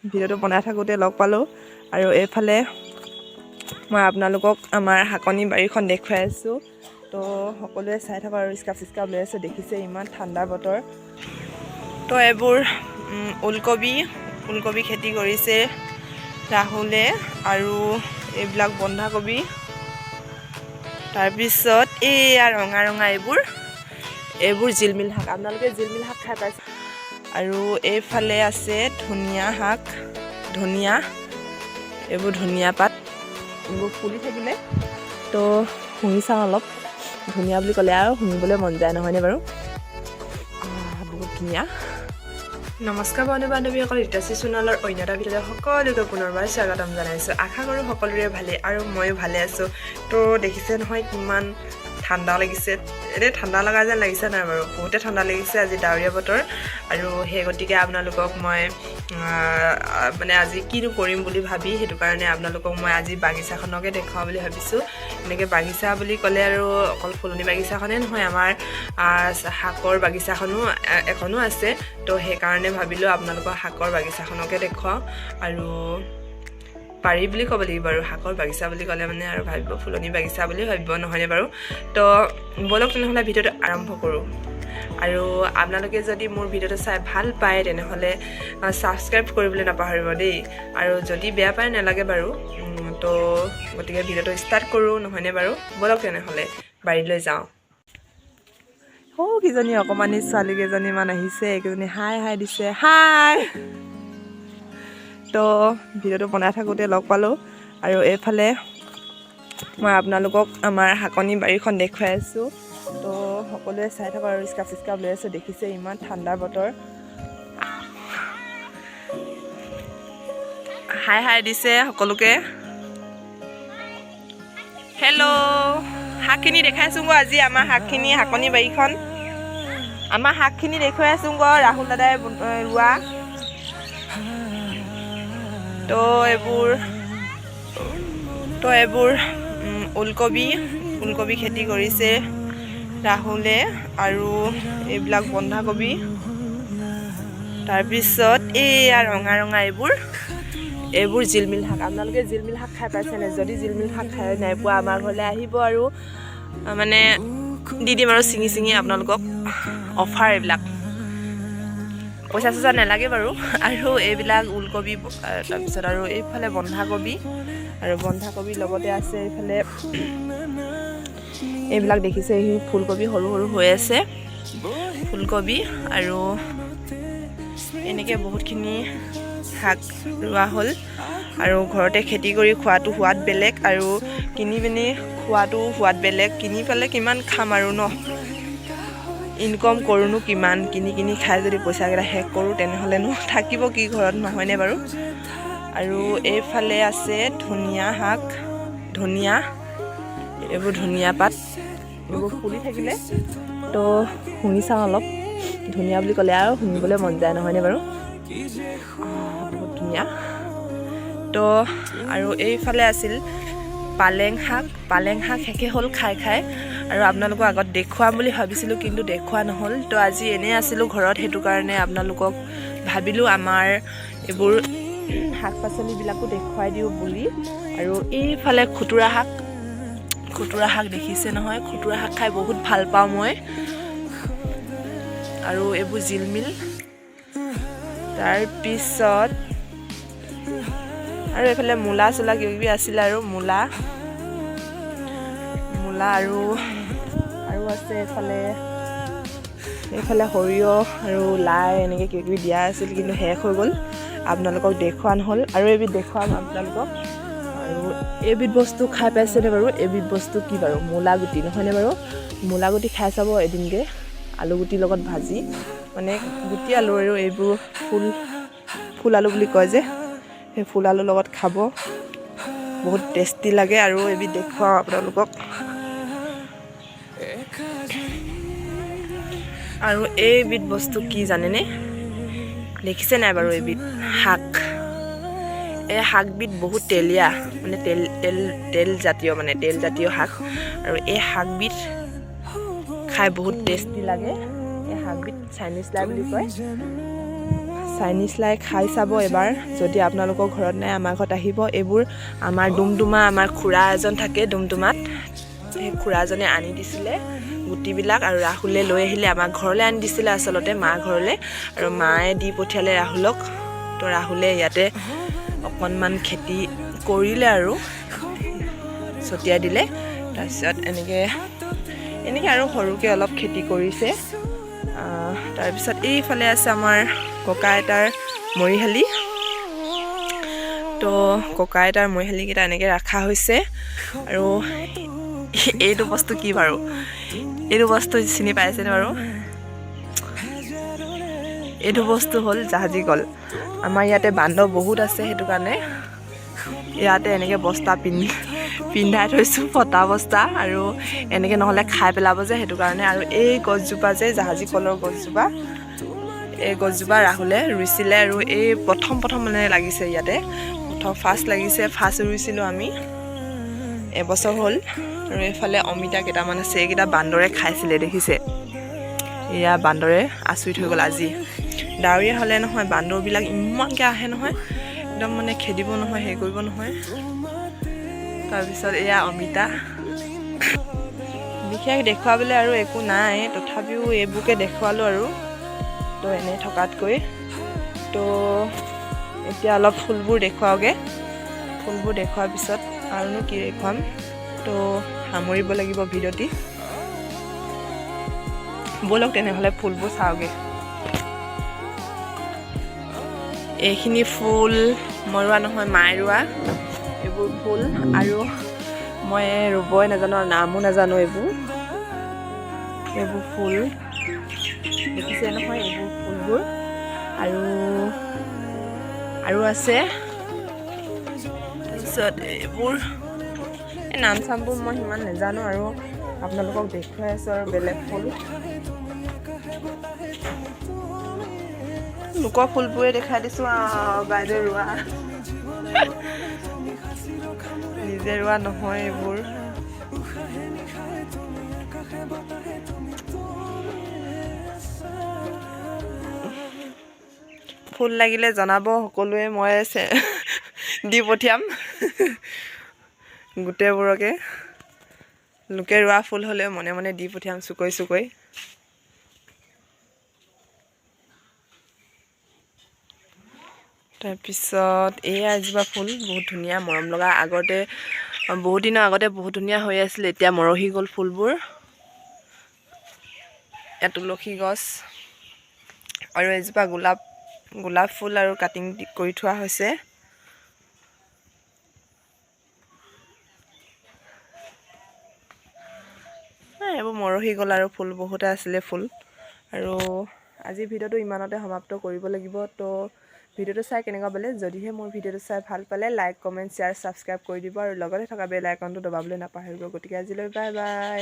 ভিডিঅ'টো বনাই থাকোঁতে লগ পালোঁ। আৰু এইফালে মই আপোনালোকক আমাৰ শাকনি বাৰীখন দেখুৱাই আছোঁ। তো সকলোৱে চাই থাকক। আৰু স্কাৰ্ফ চিস্কাৰ্ফ লৈ আছোঁ, দেখিছে ইমান ঠাণ্ডা বতৰ। তো এইবোৰ ওলকবি, ওলকবি খেতি কৰিছে ৰাহুলে। আৰু এইবিলাক বন্ধাকবি। তাৰপিছত এইয়া ৰঙা ৰঙা এইবোৰ, এইবোৰ জিলমিল শাক। আপোনালোকে জিলমিল শাক খাই পাইছে? আৰু এইফালে আছে ধনিয়া শাক, ধনিয়া, এইবোৰ ধনিয়া পাত, এইবোৰ ফুলি থাকিলে। তো শুঙি চাওঁ অলপ। ধুনীয়া বুলি ক'লে আৰু শুঙিবলৈ মন যায়, নহয়নে বাৰু? বহুত ধুনীয়া। নমস্কাৰ বন্ধু বান্ধৱীসকল, ৰীতাশ্ৰী সোণোৱালৰ অন্য এটা ভিডিঅ'লৈ সকলোকে পুনৰবাৰ স্বাগতম জনাইছোঁ। আশা কৰোঁ সকলোৰে ভালেই আৰু ময়ো ভালে আছোঁ। তো দেখিছে নহয় কিমান ঠাণ্ডা লাগিছে। এনেই ঠাণ্ডা লগা যেন লাগিছে নাই বাৰু? বহুতে ঠাণ্ডা লাগিছে। আজি ডাৱৰীয়া বতৰ আৰু সেই গতিকে আপোনালোকক মই মানে আজি কিনো কৰিম বুলি ভাবি সেইটো কাৰণে আপোনালোকক মই আজি বাগিচাখনকে দেখুৱাওঁ বুলি ভাবিছোঁ। এনেকৈ বাগিচা বুলি ক'লে আৰু অকল ফুলনি বাগিচাখনেই নহয়, আমাৰ শাকৰ বাগিচাখনো এখনো আছে। তো সেইকাৰণে ভাবিলোঁ আপোনালোকৰ শাকৰ বাগিচাখনকে দেখুৱাওঁ। আৰু পাৰি বুলি ক'ব লাগিব আৰু শাকৰ বাগিচা বুলি ক'লে মানে আৰু ভাবিব ফুলনি বাগিচা বুলি ভাবিব, নহয়নে বাৰু? তো ব'লক তেনেহ'লে ভিডিঅ'টো আৰম্ভ কৰোঁ। আৰু আপোনালোকে যদি মোৰ ভিডিঅ'টো চাই ভাল পায়, তেনেহ'লে ছাবস্ক্ৰাইব কৰিবলৈ নাপাহৰিব দেই। আৰু যদি বেয়া পায়, নালাগে বাৰু। তো গতিকে ভিডিঅ'টো ষ্টাৰ্ট কৰোঁ, নহয়নে বাৰু? ব'লক তেনেহ'লে বাৰীলৈ যাওঁ। সৌ কেইজনী অকণমানি ছোৱালী কেইজনীমান আহিছে। এইকেইজনী হাই হাই দিছে, হাই। তো ভিডিঅ'টো বনাই থাকোঁতে লগ পালোঁ। আৰু এইফালে মই আপোনালোকক আমাৰ শাকনি বাৰীখন দেখুৱাই আছোঁ। তো সকলোৱে চাই থাকক। আৰু স্কাৰ্ফ চিস্কাৰ্ফ লৈ আছোঁ, দেখিছে ইমান ঠাণ্ডা বতৰ। হাই হাই দিছে সকলোকে। হেল্ল'। শাকখিনি দেখাইছোঁগৈ আজি, আমাৰ শাকখিনি, শাকনি বাৰীখন, আমাৰ শাকখিনি দেখুৱাই আছোঁগৈ, ৰাহুল দাদাই ৰোৱা। তো এইবোৰ ওলকবি, ওলকবি খেতি কৰিছে ৰাহুলে। আৰু এইবিলাক বন্ধাকবি। তাৰপিছত এইয়া ৰঙা ৰঙা এইবোৰ, এইবোৰ জিলমিল শাক। আপোনালোকে জিলমিল শাক খাই পাইছেনে? যদি জিলমিল শাক খাই নাই পোৱা, আমাৰ ঘৰলৈ আহিব আৰু মানে দি দিম আৰু ছিঙি ছিঙি আপোনালোকক। অফাৰ এইবিলাক, পইচা চইচা নালাগে বাৰু। আৰু এইবিলাক ওলকবি, তাৰপিছত আৰু এইফালে বন্ধাকবি। আৰু বন্ধাকবিৰ লগতে আছে এইফালে এইবিলাক দেখিছে, এই ফুলকবি সৰু সৰু হৈ আছে ফুলকবি। আৰু এনেকৈ বহুতখিনি শাক ৰোৱা হ'ল। আৰু ঘৰতে খেতি কৰি খোৱাটো সোৱাদ বেলেগ আৰু কিনি পিনি খোৱাটো সোৱাদ বেলেগ। কিনি পেলাই কিমান খাম আৰু ন? ইনকম কৰোঁনো কিমান? কিনি কিনি খাই যদি পইচাকেইটা শেষ কৰোঁ, তেনেহ'লেনো থাকিব কি ঘৰত, নহয়নে বাৰু? আৰু এইফালে আছে ধনিয়া শাক, ধনিয়া, এইবোৰ ধনিয়া পাত, এইবোৰ ফুলি থাকিলে। তো শুঙি চাওঁ অলপ। ধুনীয়া বুলি ক'লে আৰু শুঙিবলৈ মন যায়, নহয়নে বাৰু? বহুত ধুনীয়া। তো আৰু এইফালে আছিল পালেং শাক। পালেং শাক শেষে হ'ল খাই খাই। আৰু আপোনালোকক আগত দেখুৱাম বুলি ভাবিছিলোঁ, কিন্তু দেখুওৱা নহ'ল। তো আজি এনেই আছিলোঁ ঘৰত, সেইটো কাৰণে আপোনালোকক ভাবিলোঁ আমাৰ এইবোৰ শাক পাচলিবিলাকো দেখুৱাই দিওঁ বুলি। আৰু এইফালে খুতুৰা শাক, খুতুৰা শাক দেখিছে নহয়? খুতুৰা শাক খাই বহুত ভাল পাওঁ মই। আৰু এইবোৰ জিলমিল। তাৰপিছত আৰু এইফালে মূলা চোলা কিবা কিবি আছিলে। আৰু মূলা, মূলা আৰু আৰু আছে এইফালে। এইফালে সৰিয়হ আৰু লাই এনেকৈ কিবা কিবি দিয়া আছিল, কিন্তু শেষ হৈ গ'ল, আপোনালোকক দেখুওৱা নহ'ল। আৰু এবিধ দেখুৱাম আপোনালোকক। আৰু এইবিধ বস্তু খাই পাইছেনে বাৰু? এইবিধ বস্তু কি বাৰু? মূলা গুটি, নহয়নে বাৰু? মূলা গুটি খাই চাব এদিনকৈ আলু গুটিৰ লগত ভাজি, মানে গুটি আলু আৰু এইবোৰ ফুল ফুল আলু বুলি কয় যে, সেই ফুল আলুৰ লগত খাব, বহুত টেষ্টি লাগে। আৰু এবিধ দেখুৱাওঁ আপোনালোকক। আৰু এইবিধ বস্তু কি জানেনে? দেখিছে নাই বাৰু? এইবিধ শাক। এই শাকবিধ বহুত তেলীয়া, মানে তেল তেল তেল জাতীয়, মানে তেলজাতীয় শাক। আৰু এই শাকবিধ খাই বহুত টেষ্টি লাগে। এই শাকবিধ চাইনিজ লাই বুলি কয়। চাইনিজ লাই খাই চাব এবাৰ, যদি আপোনালোকৰ ঘৰত নাই আমাৰ ঘৰত আহিব। এইবোৰ আমাৰ ডুমডুমা, আমাৰ খুৰা এজন থাকে ডুমডুমাত, সেই খুৰাজনে আনি দিছিলে গুটিবিলাক আৰু ৰাহুলে লৈ আহিলে, আমাৰ ঘৰলৈ আনি দিছিলে আচলতে মা ঘৰলৈ, আৰু মায়ে দি পঠিয়ালে ৰাহুলক। তো ৰাহুলে ইয়াতে অকণমান খেতি কৰিলে আৰু ছটিয়াই দিলে। তাৰপিছত এনেকৈ এনেকৈ আৰু সৰুকৈ অলপ খেতি কৰিছে। তাৰপিছত এইফালে আছে আমাৰ ককা আইতাৰ মৰিশালি। তো ককা আইতাৰ মৰিশালিকেইটা এনেকৈ ৰখা হৈছে। আৰু এইটো বস্তু কি বাৰু, এইটো বস্তু চিনি পাইছেনে বাৰু? এইটো বস্তু হ'ল জাহাজী কল। আমাৰ ইয়াতে বান্দৰ বহুত আছে, সেইটো কাৰণে ইয়াতে এনেকৈ বস্তা পিন্ধাই থৈছোঁ, ফটা বস্তা, আৰু এনেকৈ নহ'লে খাই পেলাব যে, সেইটো কাৰণে। আৰু এই গছজোপা যে জাহাজী কলৰ গছজোপা, এই গছজোপা ৰাহুলে ৰুইছিলে আৰু এই প্ৰথম প্ৰথম মানে লাগিছে ইয়াতে, প্ৰথম ফাৰ্ষ্ট লাগিছে, ফাৰ্ষ্ট ৰুইছিলোঁ আমি, এবছৰ হ'ল। আৰু এইফালে অমিতা কেইটামান আছে, এইকেইটা বান্দৰে খাইছিলে দেখিছে, এয়া বান্দৰে আঁচুৰি থৈ গ'ল। আজি ডাৱৰীয়া হ'লে নহয় বান্দৰবিলাক ইমানকৈ আহে নহয়, একদম মানে খেদিব নহয়, হেৰি কৰিব নহয়। তাৰপিছত এয়া অমিতা, বিশেষ দেখুৱাবলৈ আৰু একো নাই, তথাপিও এইবোৰকে দেখুৱালোঁ আৰু, তো এনেই থকাতকৈ। তো এতিয়া অলপ ফুলবোৰ দেখুৱাওগৈ, ফুলবোৰ দেখুওৱাৰ পিছত আৰুনো কি দেখুৱাম, তো সামৰিব লাগিব ভিডিঅ'টি। ব'লক তেনেহ'লে ফুলবোৰ চাওঁগৈ। এইখিনি ফুল মই ৰোৱা নহয়, মায়ে ৰোৱা এইবোৰ ফুল, আৰু মই ৰুবই নাজানো আৰু নামো নাজানো এইবোৰ। এইবোৰ ফুল দেখিছে নহয়, এইবোৰ ফুলবোৰ। আৰু আৰু আছে, তাৰপিছত এইবোৰ এই নাম চামবোৰ মই সিমান নাজানো আৰু আপোনালোকক দেখুৱাই আছোঁ। আৰু বেলেগ ফুল, লোকৰ ফুলবোৰে দেখাই দিছোঁ। বাইদেউ ৰোৱা, নিজে ৰোৱা নহয় এইবোৰ। ফুল লাগিলে জনাব সকলোৱে, মই দি পঠিয়াম গোটেইবোৰকে। লোকে ৰোৱা ফুল হ'লেও মনে মনে দি পঠিয়াম চুকৈ চুকৈ। তাৰপিছত এয়া এজোপা ফুল বহুত ধুনীয়া মৰম লগা, আগতে বহুত দিনৰ আগতে বহুত ধুনীয়া হৈ আছিলে, এতিয়া মৰহি গ'ল ফুলবোৰ। এয়া তুলসী গছ আৰু এজোপা গোলাপ, গোলাপ ফুল আৰু কাটিং কৰি থোৱা হৈছে। এইবোৰ মৰহি গ'ল আৰু ফুল বহুতে আছিলে ফুল। আৰু আজিৰ ভিডিঅ'টো ইমানতে সমাপ্ত কৰিব লাগিব। তো ভিডিঅ'টো চাই কেনেকুৱা পালে? যদিহে মোৰ ভিডিঅ'টো চাই ভাল পালে লাইক, কমেণ্ট, শ্বেয়াৰ, ছাবস্ক্ৰাইব কৰি দিব আৰু লগতে থকা বেল আইকনটো দবাবলৈ নাপাহৰিব। গতিকে আজিলৈ বাই বাই।